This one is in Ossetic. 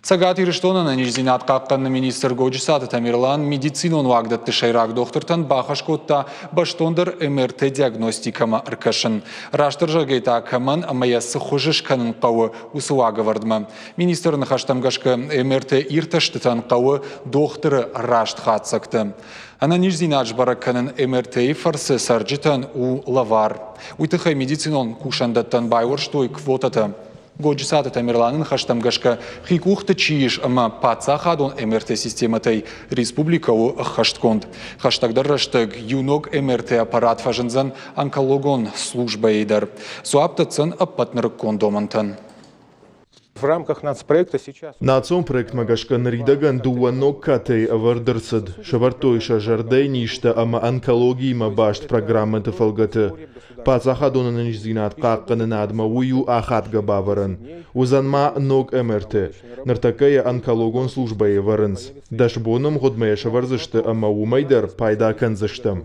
Цӕгат Ирыстоны ӕнӕниздзинад хъахъхъӕныны министр Годжысаты Тамерлан медицинон уагдӕтты сӕйраг дохтыртӕн бахӕс кодта бӕстондӕр МРТ-диагностикӕмӕ ӕркӕсын. Растдӕр зӕгъгӕй та кӕмӕн ӕмӕ йӕ цы хуызы скӕнын хъӕуы, уыцы уагӕвӕрдмӕ. Министры ныхӕстӕм гӕсгӕ МРТ-иртӕстытӕн хъӕуы дохтыры раст хатдзӕгтӕ. Ӕнӕниздзинад сбӕрӕг кӕнын МРТ-йы фӕрцы цӕрджытӕн у лӕвар. Уый тыххӕй медицинон кусӕндӕттӕн байуӕрстой квотӕтӕ. Годжысаты Тамерланы ныхӕстӕм гӕсгӕ, хи къухты чи ис ӕмӕ паддзахадон МРТ-системӕтӕй республикӕ у ӕххӕстгонд. Хӕстӕгдӕр рӕстӕг иу ног МРТ-аппарат фӕзындзӕн онкологон службӕйы дӕр. Дзуапп дӕтдзӕн ӕппӕт нырыккон домӕнтӕн. В рамках нацпроекта сейчас... Национ проектмӕ гӕсгӕ ныридӕгӕн дыууӕ ног катейы ӕвӕрд ӕрцыд. Сӕвӕрдтой сӕ зӕрдӕйы низтӕ ӕмӕ онкологиимӕ баст программӕты фӕлгӕты. Паддзахадон ӕнӕниздзинад хъахъхъӕнынадмӕ уый у ахадгӕ бавӕрӕн. Уыдзӕн ма ног МРТ. Ныртӕккӕ йӕ онкологон службӕйы ӕвӕрынц. 10 боны мгъуыдмӕ йӕ сӕвӕрдзысты ӕмӕ уымӕй дӕр пайда кӕндзыстӕм.